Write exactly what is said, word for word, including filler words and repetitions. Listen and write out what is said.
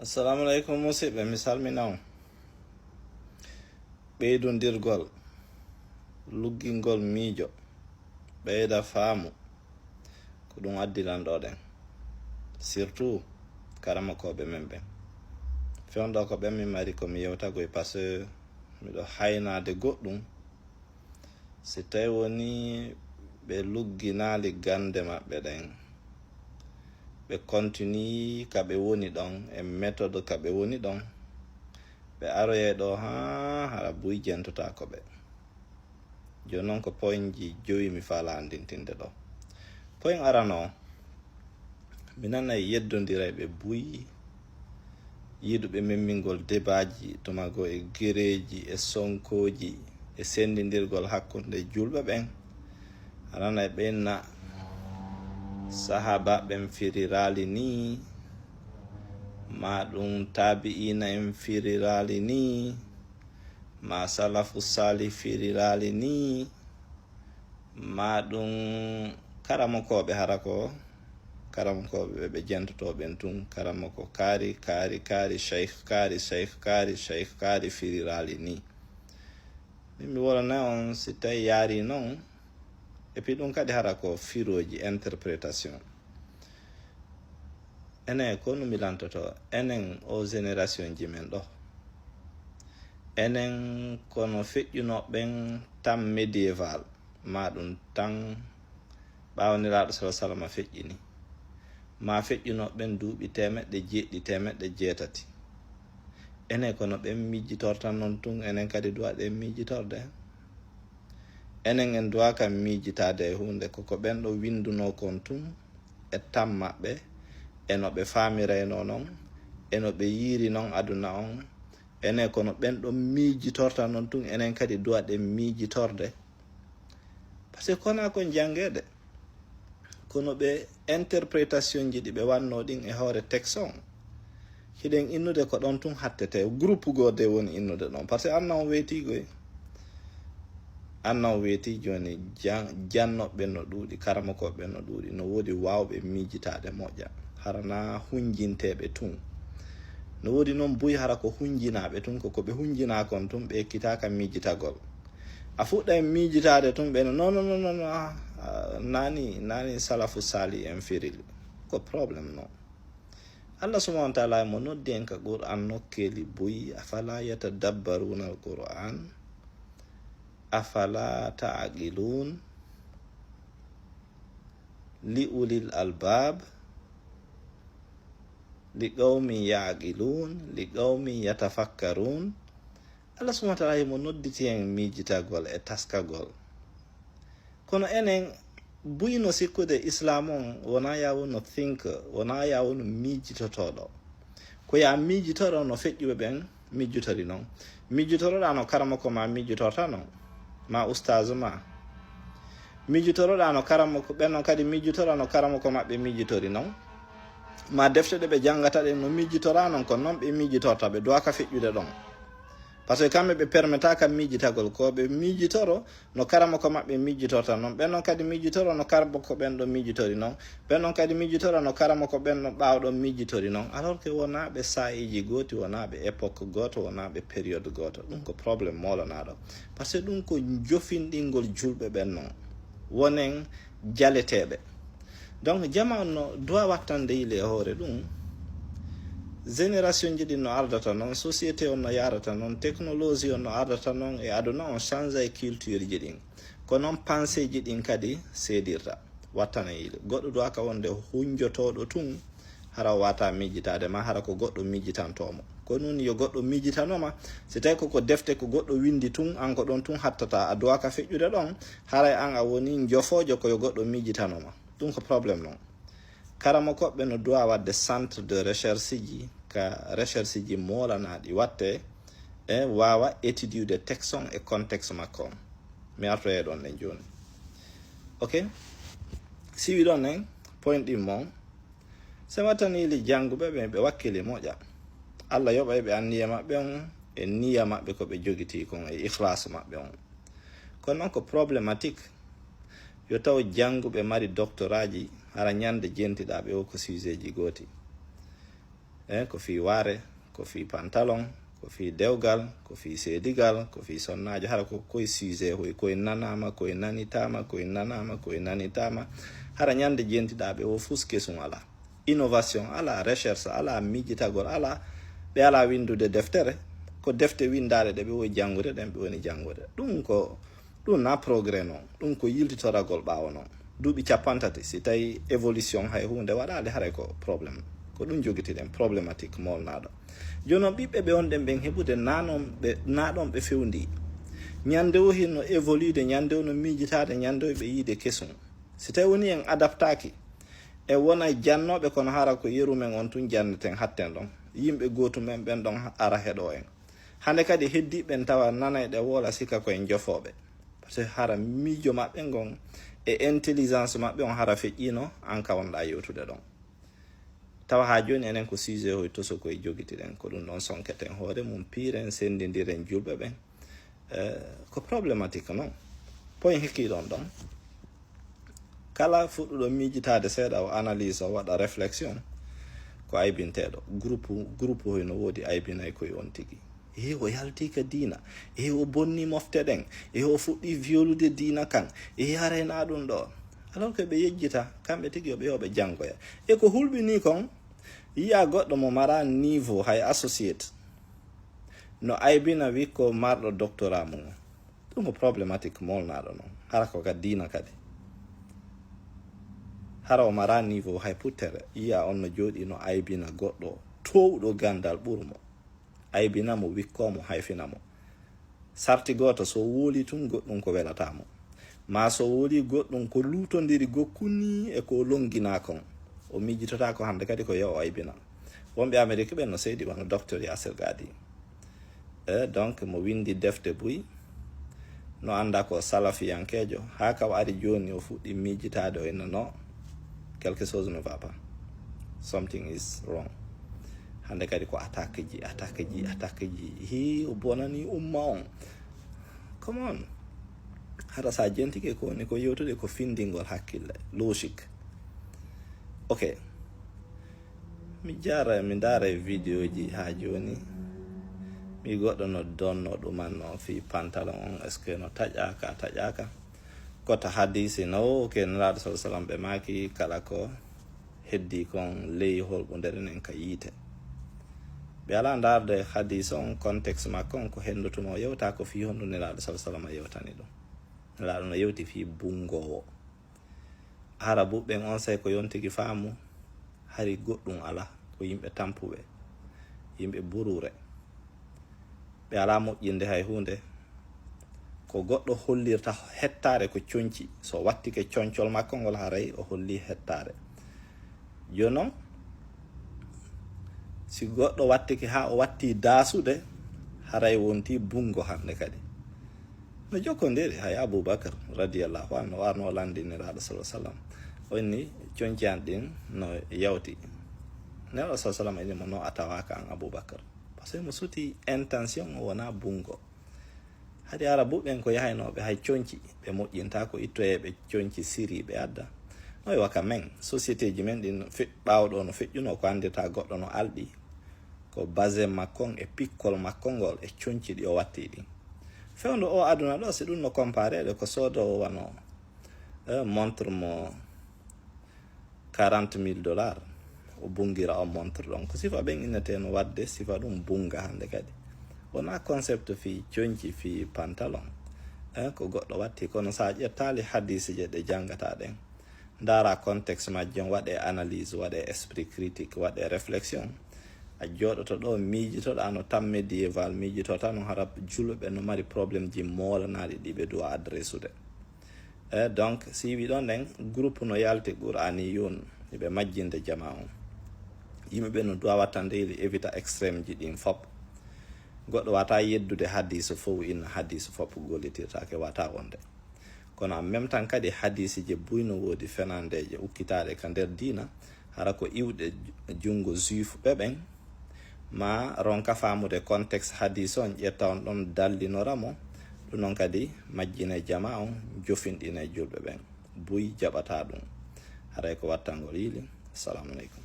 Assalamu aleykum, musidɓe, mi salmina on. Ɓeydondirgol, luggingol miijo, ɓeyda faamu, ko ɗum addi lanɗo ɗen. Surtout karamokooɓe men ɓen. Fewndo ko ɓen mi mari ko mi yewtagoy, parce que miɗo haynaade goɗɗum. Si tawi woni ɓe lugginaali gannde maɓɓe ɗen, ɓe continue ka ɓe woni ɗon, e méthode ka ɓe woni ɗon, ɓe aroyay ɗo haa hara buy jentotaako ɓe. Jooni non ko pointji jowi mi faala anndintinde ɗo. Point arano, mi nanay yeddondiray ɓe buy, yiɗuɓe memmingol debaaji tuma goo e gereeji e sonkooji e senndindirgol hakkunde julɓe ɓen. A nanay ɓe na sahaaba ɓen firiraali nii, maa ɗum taabi'iina en firiraali nii, maa salafu saalih firiraali nii, maa ɗum karamokooɓe, hara ko karamokooɓe ɓe ɓe jentotoo ɓen tun, karamoko kaari, kaari, kaari, sheikh kaari, sheikh kaari, sheikh kaari firiraali nii. Min mi wolana on si tawi yaari non, et puis ɗum kadi hara ko firooji, interprétation. Enen ko no mi lantoto, enen o générationji men ɗo. Enen kono feƴƴunooɓe ɓen temps médiéval, maa ɗum temps ɓaawo Nelaaɗo sala salama feƴƴini, maa feƴƴunooɓe ɓen duuɓi teemeɗɗe jeeɗiɗi, teemeɗɗe jeetati. Enen kono ɓen miijitortan non tun, enen kadi duwa ɗen miijitorde. Enen en duwa kam miijitaade e huunde, ko ko ɓen ɗo winndunoo kon tun e temps maɓɓe, e no ɓe faamiraynoo non, e no ɓe yiiri non aduna on. Enen kono ɓen ɗo miijitortan non tun, enen kadi duwa ɗen miijitorde. Parce que ko wonaa kon janngeede, kono ɓe interprétationji ɗi ɓe wannoo ɗin e hoore texte on. Hiɗen innude ko ɗon tun hattete, groupe goo de woni innude ɗon. Parce que anna on weetiigoy. Anna on weetii jooni jan-, jannooɓe no ɗuuɗi, karamokooɓe no ɗuuɗi, no woodi waawɓe miijitaade moƴƴa. Hara na hunjinteeɓe tun. No woodi non buy hara ko hunjinaaɓe tun, ko ko ɓe hunjinaa kon tun ɓe ekkitaaka miijitagol. A fuɗɗay miijitaade tun ɓe no, non, non, non, non, ah, ah, naani, naani salafu saalih en firili. Ko problème non. Allah subhanahu wa taala mo noddi en ka Qur'an nokkeeli buy, afala yatadabbaruna al-Qur'an, afala ta'qilun, li ulil albab, li qawmin ya'qilun, li qawmin yatafakkarun. Allah subhanahu wa taala himo nodditi en miijitagol e taskagol. Kono enen buy no sikkude Islam on wona ya wonu thinker, wona ya wonu miijitotooɗo. Ko ya miijitoro no feƴƴuɓe ɓen miijitori non. Miijitoroɗa no karamoko ma miijitorta non, ma ustaz ma. Miijitoroɗa no karamoko, ɓen non kadi miijitora no karamoko maɓɓe miijitori non. Ma defte ɗe ɓe janngata ɗen no miijitora non, ko non ɓe miijitorta, ɓe duwaka feƴƴude ɗon. Parce que kamɓe ɓe permetaka miijitagol, ko ɓe miijitoro no karamoko maɓɓe miijitorta non. Ɓen non kadi miijitoro no karamoko ɓen ɗo miijitori non. Ɓen non kadi miijitora no karamoko ɓen ɗo ɓaawo ɗon miijitori non. Alors que wona ɓe saa'iiji gooti, wona ɓe époque gooto, wona ɓe période gooto. Ɗum ko problème moolanaɗo. Parce que ɗum ko jofinɗingol julɓe ɓen non. Wonen jaleteeɓe. Donc, jama on no duwa wattande yile e hoore ɗum. Génération ji ɗin no ardata non, société on no yarata non, technologie on no ardata non, e aduna on change e culture ji ɗin. Ko non pensée ji ɗin kadi seedirta, wattana yile. Goɗɗo duwaka wonde hunjotooɗo tun, hara o wata miijitaade ma, hara ko goɗɗo miijitantoo mo. Ko nun yo goɗɗo miijitanoo ma, si tawi ko, ko defte ko goɗɗo windi tun, an ko ɗon tun hattata, a duwaka feƴƴude ɗon, haray an a woni njofoojo ko yo goɗɗo miijitanoo ma. Ɗum ko problème non. Karamokooɓe no duwa waɗde centre de recherche ji, ka recherche ji moolanaaɗi watte, e waawa étudiude texte on e contexte makko on. Mi artoye ɗon ɗen jooni. Ok? Siwi ɗon en, point ɗin mon. Se wattaniili jannguɓe ɓe, ɓe wakkili moƴƴa. Allah yoɓay ɓe anniya maɓɓe on, e niya maɓɓe ko ɓe jogitii kon, e ikhlaasu maɓɓe on. Kono non ko problématique, yo taw jannguɓe mari doctorat ji, hara ñande jentiɗaa ɓe o ko sujet ji gooti. E ko fii waare, ko fii pantalon, ko fii dewgal, ko fii seedigal, ko fii sonnaajo. Hara ko koye sujet hoy, koye nanaama, koye nanitaama, koye nanaama, koye nanitaama. Hara ñande jentiɗaa ɓe o fus kesum alaa. Innovation alaa, recherche alaa, miijitagol alaa. Ɓe alaa winndude deftere. Ko defte winndaaɗe ɗe ɓe woy janngude ɗen ɓe woni janngude. Ɗum ko ɗum na progrès non, ɗum ko yiltitoragol ɓaawo non. Duuɓi capantati, si tawi évolution hay huunde waɗaali, haray ko problème. Ko ɗum jogitiɗen, problématique moolnaaɗo. Jooni noon ɓiɓɓe ɓe on ɗen ɓen heɓude na non ɓe, na ɗon ɓe fewndi. Ñande o hino évolude, ñande o no miijitaade, ñande o ɓe yiide kesum. Si tawi woni en adaptaaki, e wona jannooɓe kono hara ko yeru men on tun janneten hatten ɗon. Yimɓe gootu men ɓen ɗon ara heɗo en. Hande kadi heddiiɓe ɓen tawa nanay ɗe woola sika ko en jofooɓe. Parce que hara miijo maɓɓe ngon e intelligence maɓɓe on hara feƴƴiino an ka wonɗaa yewtude ɗon. Tawa haa jooni enen ko sujet hoy toso koye jogitiɗen, ko ɗum ɗon sonketen hoore mum, piiren, sendindiren julɓe ɓen. Eh, ko problématique non. Point hikki ɗon ɗon. Kala fuɗɗuɗo miijitaade seeɗa, o analyse, o waɗa réflexion, ko aybinteeɗo. Groupe, groupe hoy no woodi aybinay koye on tigi. E o yalti ka diina. E o bonni mofte ɗen. E o fuɗɗi violude diina kan. E harayna ɗum ɗo. Alors que ɓe yejjita, kamɓe tigi yo ɓe, yo ɓe janngoya. E ko hulɓinii kon, yiya goɗɗo mo mara niveau hay associate. No aybina wikko marɗo doctorat mum. Ɗum ko problématique moolnaaɗo non. Hara ko ka diina kadi. Hara o mara niveau hay puttere. Yiya on no jooɗi no aybina goɗɗo towɗo gandal ɓurmo. Aybina mo, wikkoo mo, hayfina mo. Sarti gooto, so wooli tun goɗɗum ko welata mo. Ma so wooli goɗɗum ko luutondiri gokku ni e ko longina kon. O miijitotaako hande kadi ko yo o aybina. Wonɓe Amérique ɓen no seedi wano docteur Yasir Gadi. E donc mo windi defte buy, no annda ko salafiyankeejo, haa ka o ari jooni o fuɗɗi miijitaade o inna no quelque chose ne va pas. Something is wrong. Hande kadi ko attaque ji, attaque ji, attaque ji. Hi, o bonani umma on. Come on. Hara sa jentike ko woni ko yewtude ko findingol hakkille, logique. Ok. Mi jara, mi ndaara e video ji haa jooni. Mi goɗɗo no donno ɗumanno fii pantalon on, est-ce que no taƴaaka, taƴaaka? Kota hadisi no, ke Nelaaɗo sallallahu alaihi wasallam ɓe maaki kala ko heddi kon ley holɓundere nen ka yiite. Ɓe alaa ndaarde hadis on, contexte makko on, ko hendutuno yewta, ko fii honɗum Nelaaɗo sallallahu alaihi wasallam yewtani ɗum. Nelaaɗo no yewti fii bungowo. Hara buɓɓen on sey ko yontigi faamu, hari goɗɗum alaa, ko yimɓe tampuɓe, yimɓe buruure. Ɓe alaa moƴƴinde hay huunde. Ko goɗɗo hollirta hettaare ko conci. So wattike concol makko ngol, haray o holli hettaare. Jooni non, si goɗɗo wattike haa o watti daasude, haray wonti bungo hande kadi. No jokkondiri hay Abubakar radiyallahu anhu, o arno o landi Nelaaɗo sallallahu alaihi wasallam. O inni, "Conci an ɗin no yawti." Nelaaɗo sallallahu alaihi wasallam inni mo, "No a tawaaka an Abubakar." Parce que mo suti intention o wona bungo. Hadi Arabu ɓen ko yahaynooɓe hay conci, ɓe moƴƴinta ko ittoyee ɓe conci siri ɓe adda. No e waka men, société ji men ɗin fe-, ɓaawo ɗo no feƴƴuno ko anndirta goɗɗo no alɗi. Ko basin makko on e pikkol makko ngol e conci ɗi o watti ɗin. Fewndo o aduna ɗo, si ɗum no compareede ko soodoowo wano, eh, montre mo quarante mille dollars, o bungira on montre ɗon. Ko sifa ɓen inneteno wadde sifa ɗum bunga hande kadi. Wona concept fii conci, fii pantalon. Eh, ko goɗɗo watti, kono sa ƴettaali hadisi je ɗe jangata ɗen, ndaara contexte majje on, waɗe analyse, waɗe esprit critique, waɗe réflexion. A jooɗoto ɗo, miijitoɗa no tammedieval miijitota no hara julɓe no mari problème ji moolanaɗi ɗi ɓe duwa adressude. Eh, donc, si wi ɗon ɗen, groupe no yalti Qur'aniyun, ɓe majjinde jama on. Yimɓe ɓe no duwa wattande ili évita extrême ji ɗin fop. Goɗɗo wata yeddude hadisu fof, inna hadisu fop gollitirtake, wata wonde. Kono en même temps kadi hadisi je buy no woodi fenandeje ukkitaɗe ka nder diina, hara ko iwɗe jungo juif ɓe ɓen, ma ronka faamude contexte hadis on, ƴetta on ɗon dallinora mo, ɗum noon kadi majjine jama on, jofinɗine julɓe ɓen. Buy jaɓata ɗum. Haray ko wattangol yiili. Assalamu aleykum.